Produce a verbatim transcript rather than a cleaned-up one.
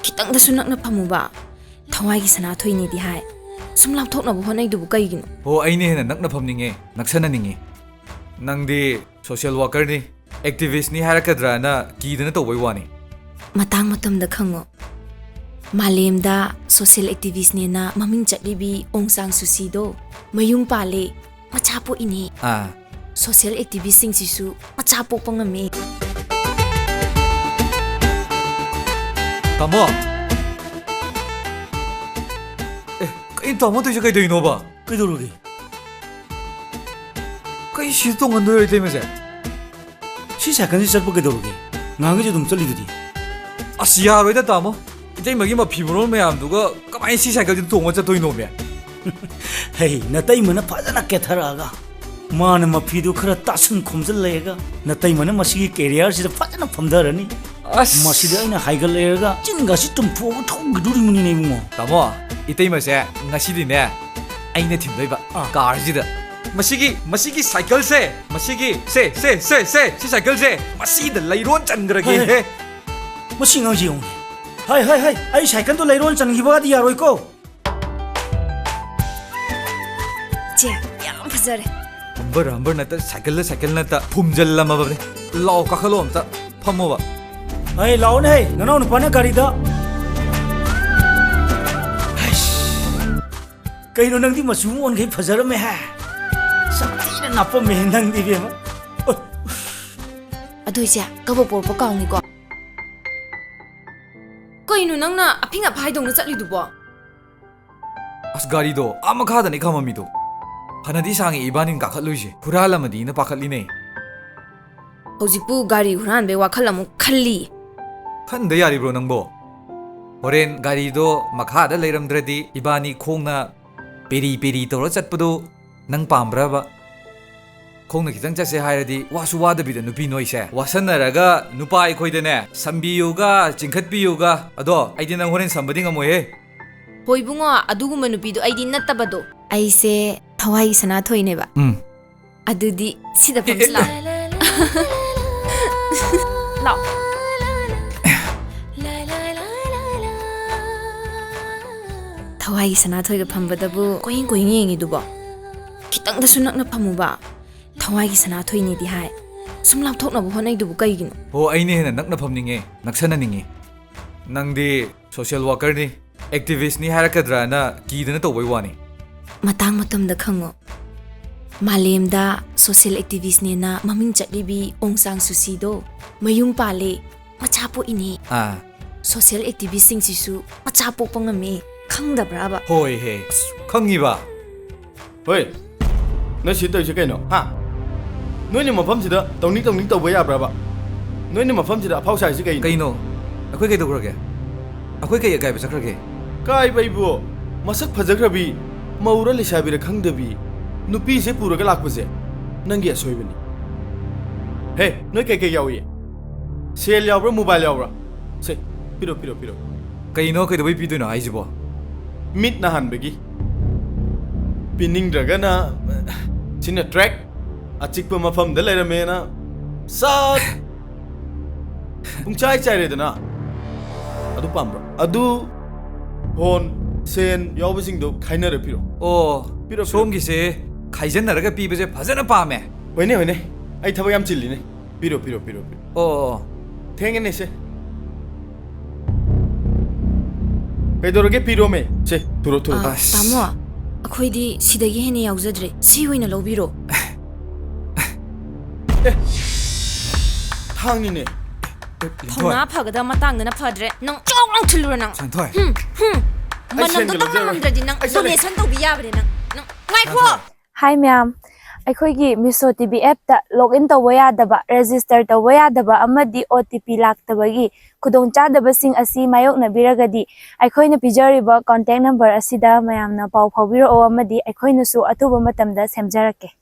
ꯈꯤꯇꯪꯗꯁꯨ ꯅꯛꯅ ꯐꯝꯃꯨꯕ꯫ ꯊꯋꯥꯏꯒꯤ ꯁꯅꯥꯊꯣꯏꯅꯦꯗꯤ ꯍꯥꯏ꯫ ꯁꯨꯝ ꯂꯥꯞꯊꯣꯛꯅꯕ ꯍꯣꯠꯅꯩꯗꯨꯕꯨ ꯀꯩꯒꯤꯅꯣ? ꯍꯣ, ꯑꯩꯅ ꯍꯦꯟꯅ ꯅꯛꯅ ꯐꯝꯅꯤꯡꯉꯦ, ꯅꯛꯁꯟꯅꯅꯤꯡꯉꯤ꯫ ꯅꯪꯗꯤ social workerꯅꯤ, activistꯅꯤ ꯍꯥꯏꯔꯛꯀꯗ꯭ꯔꯥꯅ ꯀꯤꯗꯅ ꯇꯧꯕꯩ ꯋꯥꯅꯤ꯫ ꯃꯇꯥꯡ ꯃꯇꯝꯗ ꯈꯪꯉꯣ꯫ ꯃꯥꯂꯦꯝꯗ social activistꯅꯦꯅ ꯃꯃꯤꯡ ꯆꯠꯂꯤꯕꯤ ꯑꯣꯡ ꯁꯥꯡ ꯁꯨꯁꯤꯗꯣ ꯃꯌꯨꯝ ꯄꯥꯜꯂꯦ, ꯃꯆꯥ ꯄꯣꯛꯏꯅꯦ꯫ ꯑꯥ꯫ Social activistꯁꯤꯡꯁꯤꯁꯨ ꯃꯆꯥ ꯄꯣꯛꯄ ꯉꯝꯃꯦ꯫ ꯇꯥꯃꯣ! ꯑꯦ, ꯀꯩꯅꯣ ꯇꯥꯃꯣ ꯇꯧꯔꯤꯁꯦ ꯀꯩꯗꯧꯔꯤꯅꯣꯕ? ꯀꯩꯗꯧꯔꯒꯦ? ꯀꯩ ꯁꯤꯗ ꯇꯣꯡꯍꯟꯗꯣꯏꯔꯣ ꯏꯇꯩꯃꯁꯦ? ꯁꯤ ꯁꯥꯏꯀꯜꯁꯤ ꯆꯠꯄ ꯀꯩꯗꯧꯔꯒꯦ? ꯉꯍꯥꯟꯈꯩꯁꯨ ꯑꯗꯨꯝ ꯆꯠꯂꯤꯗꯨꯗꯤ꯫ ꯑꯁ, ꯌꯥꯔꯣꯏꯗ ꯇꯥꯃꯣ꯫ ꯏꯇꯩꯃꯒꯤ ꯃꯐꯤ ꯃꯔꯣꯜ ꯃꯌꯥꯝꯗꯨꯒ ꯀꯃꯥꯏꯅ ꯁꯤ ꯁꯥꯏꯀꯜꯁꯤꯗ ꯇꯣꯡꯉ ꯆꯠꯇꯣꯏꯅꯣꯃꯦ? ꯍꯩ, ꯅꯇꯩꯃꯅ ꯐꯖꯅ ꯀꯦꯊꯔꯛꯑꯒ, ꯃꯥꯅ ꯃꯐꯤꯗꯨ ꯈꯔ ꯇꯥꯁꯟ ꯈꯣꯝꯖꯤꯜ ꯂꯩꯔꯒ, ꯅꯇꯩꯃꯅ ꯃꯁꯤꯒꯤ careerꯁꯤꯗ ꯐꯖꯅ ꯐꯝꯊꯔꯅꯤ꯫ ꯑꯁ꯫ ꯃꯁꯤꯗ ꯑꯩꯅ ꯍꯥꯏꯒꯠꯂꯦꯔꯒ ꯆꯤꯟꯒꯁꯤ ꯇꯨꯝꯊꯣꯛꯑꯒ ꯊꯧꯈꯤꯗꯣꯔꯤꯕꯅꯤꯅꯦ ꯏꯕꯨꯡꯉꯣ꯫ ꯇꯥꯃꯣ, ꯏꯇꯩꯃꯁꯦ ꯉꯁꯤꯗꯤꯅꯦ ꯑꯩꯅ ꯊꯤꯟꯗꯣꯏꯕ ꯑꯥ꯫ Carꯁꯤꯗ꯫ ꯃꯁꯤꯒꯤ, ꯃꯁꯤꯒꯤ ꯁꯥꯏꯀꯜꯁꯦ, ꯃꯁꯤꯒꯤ, ꯁꯦ, ꯁꯦ, ꯁꯦ, ꯁꯦ, ꯁꯤ ꯁꯥꯏꯀꯜꯁꯦ ꯃꯁꯤꯗ ꯂꯩꯔꯣꯟ ꯆꯟꯈ꯭ꯔꯒꯦ ꯍꯦ, ꯍꯦ꯫ ꯍꯦ꯫ ꯃꯁꯤ ꯑꯉꯥꯡꯁꯤ ꯌꯦꯡꯉꯨꯅꯦ꯫ ꯍꯥꯏ, ꯍꯥꯏ, ꯍꯥꯏ, ꯑꯩ ꯁꯥꯏꯀꯜꯗꯣ ꯂꯩꯔꯣꯟ ꯆꯟꯈꯤꯕꯒꯗꯤ ꯌꯥꯔꯣꯏꯀꯣ꯫ ꯆꯦ, ꯌꯥꯝ ꯐꯖꯔꯦ꯫ ꯍꯝꯕꯔ, ꯍꯝꯕꯔ ꯅꯠꯇ, ꯁꯥꯏꯀꯜꯗ, ꯁꯥꯏꯀꯜ ꯅꯠꯇ, ꯐꯨꯝꯖꯜꯂꯝꯃꯕꯅꯦ꯫ ꯂꯥꯛꯑꯣ, ꯀꯥꯈꯠꯂꯣ ꯑꯝꯇ, ꯐꯝꯃꯣꯕ꯫ ꯑꯩ ꯂꯥꯛꯑꯣꯅꯦ, ꯅꯅꯥꯎ ꯅꯨꯄꯥꯅ ꯒꯥꯔꯤꯗ꯫ ꯍꯩꯁ, ꯀꯩꯅꯣ ꯅꯪꯗꯤ ꯃꯆꯨ ꯑꯃ ꯑꯣꯟꯈꯩ ꯐꯖꯔꯝꯃꯦ ꯍꯥꯏ? ꯁꯛ ꯊꯤꯅ ꯅꯥꯞꯄꯝꯃꯦ ꯅꯪꯗꯤ ꯏꯕꯦꯝꯃ꯫ ꯑꯣ꯫ ꯑꯗꯨ ꯏꯆꯦ, ꯀꯕꯣꯛ ꯄꯣꯔꯛꯄ ꯀꯥꯎꯅꯤꯀꯣ꯫ ꯀꯩꯅꯣ ꯅꯪꯅ ꯑꯐꯤꯡ ꯑꯐꯥꯏꯗꯧꯅ ꯆꯠꯂꯤꯗꯨꯕꯣ? ꯑꯁ, ꯒꯥꯔꯤꯗꯣ ꯑꯥ ꯃꯈꯥꯗꯅꯤ ꯈꯝꯃꯝꯃꯤꯗꯣ꯫ ꯐꯅꯗꯤ ꯁꯥꯡꯉꯤ ꯏꯕꯥꯅꯤꯅ ꯀꯥꯈꯠꯂꯨꯏꯁꯦ, ꯍꯨꯔꯥꯜꯂꯝꯃꯗꯤꯅ ꯄꯥꯈꯠꯂꯤꯅꯦ꯫ ꯍꯧꯖꯤꯛꯄꯨ ꯒꯥꯔꯤ ꯍꯨꯔꯥꯟꯕꯩ ꯋꯥꯈꯜ ꯑꯃꯨꯛ ꯈꯜꯂꯤ? ꯈꯟꯗ ꯌꯥꯔꯤꯕ꯭ꯔꯣ ꯅꯪꯕꯣ? ꯍꯣꯔꯦꯟ ꯒꯥꯔꯤꯗꯣ ꯃꯈꯥꯗ ꯂꯩꯔꯝꯗ꯭ꯔꯗꯤ ꯏꯕꯥꯅꯤ ꯈꯣꯡꯅ ꯄꯦꯔꯤ ꯄꯦꯔꯤ ꯇꯧꯔ ꯆꯠꯄꯗꯣ ꯅꯪ ꯄꯥꯝꯕ꯭ꯔꯕ? ꯈꯣꯡꯅ ꯈꯤꯇꯪ ꯆꯠꯁꯦ ꯍꯥꯏꯔꯗꯤ ꯋꯥꯁꯨ ꯋꯥꯗꯕꯤꯗ ꯅꯨꯄꯤ ꯅꯣꯏꯁꯦ ꯋꯥꯁꯟꯅꯔꯒ ꯅꯨꯄꯥ ꯑꯩꯈꯣꯏꯗꯅꯦ ꯁꯝꯕꯤꯌꯨꯒ ꯆꯤꯡꯈꯠꯄꯤꯌꯨꯒ꯫ ꯑꯗꯣ ꯑꯩꯗꯤ ꯅꯪ ꯍꯣꯔꯦꯟ ꯁꯝꯕꯗꯤ ꯉꯝꯃꯣꯏꯍꯦ꯫ ꯍꯣꯏ ꯏꯕꯨꯡꯉꯣ, ꯑꯗꯨꯒꯨꯝꯕ ꯅꯨꯄꯤꯗꯣ ꯑꯩꯗꯤ ꯅꯠꯇꯕꯗꯣ꯫ ꯑꯩꯁꯦ ꯊꯋꯥꯏꯒꯤ ꯁꯅꯥꯊꯣꯏꯅꯦꯕ꯫ ꯎꯝ꯫ ꯑꯗꯨꯗꯤ ꯁꯤꯗ ꯐꯝꯁꯤ ꯂꯥꯛꯑꯣ꯫ ꯂꯥꯛꯑꯣ꯫ ꯊꯋꯥꯏꯒꯤ ꯁꯅꯥꯊꯣꯏꯒ ꯐꯝꯕꯗꯕꯨ ꯀꯣꯏꯌꯦꯡ ꯀꯣꯏꯌꯦꯡ ꯌꯦꯡꯉꯤꯗꯨꯕꯣ? ꯈꯤꯇꯪꯗꯁꯨ ꯅꯛꯅ ꯐꯝꯃꯨꯕ꯫ ꯊꯋꯥꯏꯒꯤ ꯁꯅꯥꯊꯣꯏꯅꯤꯗꯤ ꯍꯥꯏ꯫ ꯁꯨꯝ ꯂꯥꯞꯊꯣꯛꯅꯕ ꯍꯣꯠꯅꯩꯗꯨꯕꯨ ꯀꯩꯒꯤꯅꯣ? ꯍꯣ, ꯑꯩꯅ ꯍꯦꯟꯅ ꯅꯛꯅ ꯐꯝꯅꯤꯡꯉꯦ, ꯅꯛꯁꯟꯅꯅꯤꯡꯉꯤ꯫ ꯅꯪꯗꯤ social workerꯅꯤ, activistꯅꯤ ꯍꯥꯏꯔꯛꯀꯗ꯭ꯔꯥꯅ ꯀꯤꯗꯅ ꯇꯧꯕꯩ ꯋꯥꯅꯤ꯫ ꯃꯇꯥꯡ ꯃꯇꯝꯗ ꯈꯪꯉꯣ꯫ ꯃꯥꯂꯦꯝꯗ social activistꯅꯦꯅ ꯃꯃꯤꯡ ꯆꯠꯂꯤꯕꯤ ꯑꯣꯡ ꯁꯥꯡ ꯁꯨꯁꯤꯗꯣ ꯃꯌꯨꯝ ꯄꯥꯜꯂꯦ, ꯃꯆꯥ ꯄꯣꯛꯏꯅꯦ꯫ ꯑꯥ꯫ Social activistꯁꯤꯡꯁꯤꯁꯨ ꯃꯆꯥ ꯄꯣꯛꯄ ꯉꯝꯃꯦ, ꯈꯪꯗꯕ꯭ꯔꯥꯕ? ꯍꯣꯏ ꯍꯦ, ꯑꯁ, ꯈꯪꯉꯤꯕ꯫ ꯍꯣꯏ, ꯅꯣꯏ ꯁꯤ ꯇꯧꯔꯤꯁꯦ ꯀꯩꯅꯣ, ꯍꯥ? ꯅꯣꯏꯅ ꯃꯐꯝꯁꯤꯗ ꯇꯧꯅꯤꯡ ꯇꯧꯅꯤꯡ ꯇꯧꯕ ꯌꯥꯕ꯭ꯔꯕ? ꯅꯣꯏꯅ ꯃꯐꯝꯁꯤꯗ ꯑꯐꯥꯎ ꯁꯥꯏꯁꯤ ꯀꯩꯅꯣ? ꯀꯩꯅꯣ? ꯑꯩꯈꯣꯏ ꯀꯩꯗꯧꯈ꯭ꯔꯒꯦ? ꯑꯩꯈꯣꯏ ꯀꯩ ꯑꯀꯥꯏꯕ ꯆꯠꯈ꯭ꯔꯒꯦ? ꯀꯥꯏꯕ ꯑꯩꯕꯨ? ꯃꯁꯛ ꯐꯖꯈ꯭ꯔꯕꯤ, ꯃꯧꯔ ꯂꯩꯁꯥꯕꯤꯔ ꯈꯪꯗꯕꯤ ꯅꯨꯄꯤꯁꯦ ꯄꯨꯔꯒ ꯂꯥꯛꯄꯁꯦ ꯅꯪꯒꯤ ꯑꯁꯣꯏꯕꯅꯤ꯫ ꯍꯦ, ꯅꯣꯏ ꯀꯩꯀꯩ ꯌꯥꯎꯏ? ꯁꯦꯜ ꯌꯥꯎꯕ꯭ꯔꯥ, mobile ꯌꯥꯎꯕ꯭ꯔꯥ? ꯁꯦ, ꯄꯤꯔꯣ, ꯄꯤꯔꯣ, ꯄꯤꯔꯣ꯫ ꯀꯩꯅꯣ? ꯀꯩꯗꯧꯕꯩ ꯄꯤꯗꯣꯏꯅꯣ ꯍꯥꯏꯁꯤꯕꯣ? ꯃꯤꯠ ꯅꯥꯍꯟꯕꯒꯤ꯫ ꯄꯤꯅꯤꯡꯗ꯭ꯔꯒꯅ ꯁꯤꯅ track, ꯑꯆꯤꯛꯄ ꯃꯐꯝꯗ ꯂꯩꯔꯝꯃꯦꯅ ꯁꯠ ꯄꯨꯡꯆꯥꯏ ꯆꯥꯏꯔꯦꯗꯅ꯫ ꯑꯗꯨ ꯄꯥꯝꯕ꯭ꯔꯣ? ꯑꯗꯨ, phone, ꯁꯦꯟ ꯌꯥꯎꯕꯁꯤꯡꯗꯣ ꯈꯥꯏꯅꯔ ꯄꯤꯔꯣ꯫ ꯑꯣ, ꯄꯤꯔꯣ, ꯄꯤꯔꯣ꯫ ꯁꯣꯝꯒꯤꯁꯦ ꯈꯥꯏꯖꯟꯅꯔꯒ ꯄꯤꯕꯁꯦ ꯐꯖꯅ ꯄꯥꯝꯃꯦ꯫ ꯍꯣꯏꯅꯦ, ꯍꯣꯏꯅꯦ, ꯑꯩ ꯊꯕꯛ ꯌꯥꯝ ꯆꯤꯜꯂꯤꯅꯦ꯫ ꯄꯤꯔꯣ, ꯄꯤꯔꯣ, ꯄꯤꯔꯣ, ꯄꯤꯔꯣ꯫ ꯑꯣ, ꯑꯣ, ꯑꯣ꯫ ꯊꯦꯡꯉꯦꯅꯦ ꯁꯦ꯫ ꯀꯩꯗꯧꯔꯒꯦ? ꯄꯤꯔꯣꯃꯦ꯫ ꯁꯦ, ꯊꯨꯔꯣ, ꯊꯨꯔꯣ꯫ ꯑ, ꯑꯁ꯫ ꯇꯥꯃꯣ, ꯑꯩꯈꯣꯏꯗꯤ ꯁꯤꯗꯒꯤ ꯍꯦꯟꯅ ꯌꯥꯎꯖꯗ꯭ꯔꯦ꯫ ꯁꯤ ꯑꯣꯏꯅ ꯂꯧꯕꯤꯔꯣ꯫ ꯑꯦ, ꯊꯥꯡꯅꯤꯅꯦ꯫ ꯂꯤꯟꯊꯣꯏ꯫ ꯊꯧꯅꯥ ꯐꯒꯗꯕ ꯃꯇꯥꯡꯗꯅ ꯐꯗ꯭ꯔꯦ꯫ ꯅꯪ ꯆꯥꯎ ꯂꯥꯎ ꯊꯤꯜꯂꯨꯔꯣ ꯅꯪ꯫ ꯁꯟꯊꯣꯏ꯫ ꯍꯨꯝ, ꯍꯨꯝ꯫ ꯑꯩ ꯃꯅꯝꯗꯣ ꯁꯦꯟꯒ ꯇꯪ ꯂꯧꯖꯔꯣꯏ꯫ ꯅꯝꯃꯝꯗ꯭ꯔꯗꯤ ꯅꯪ ꯑꯩ ꯆꯠꯂꯒꯦ꯫ Donation ꯇꯧꯕꯤ ꯌꯥꯕꯅꯦ ꯅꯪ꯫ ꯅꯪ ꯉꯥꯏꯈꯣ꯫ ꯁꯟꯊꯣꯏ꯫ Hi ꯃꯌꯥꯝ, ꯑꯩꯈꯣꯏꯒꯤ Miss ꯁꯣ ꯇꯤ ꯚꯤ appꯇ login ꯇꯧꯕ ꯌꯥꯗꯕ, register ꯇꯧꯕ ꯌꯥꯗꯕ ꯑꯃꯗꯤ ꯑꯣ ꯇꯤ ꯄꯤ ꯂꯥꯛꯇꯕꯒꯤ ꯈꯨꯗꯣꯡꯆꯥꯗꯕꯁꯤꯡ ꯑꯁꯤ ꯃꯥꯌꯣꯛꯅꯕꯤꯔꯒꯗꯤ ꯑꯩꯈꯣꯏꯅ ꯄꯤꯖꯔꯤꯕ contact number ꯑꯁꯤꯗ ꯃꯌꯥꯝꯅ ꯄꯥꯎ ꯐꯥꯎꯕꯤꯔꯛꯑꯣ ꯑꯃꯗꯤ ꯑꯩꯈꯣꯏꯅꯁꯨ ꯑꯊꯨꯕ ꯃꯇꯝꯗ ꯁꯦꯝꯖꯔꯛꯀꯦ꯫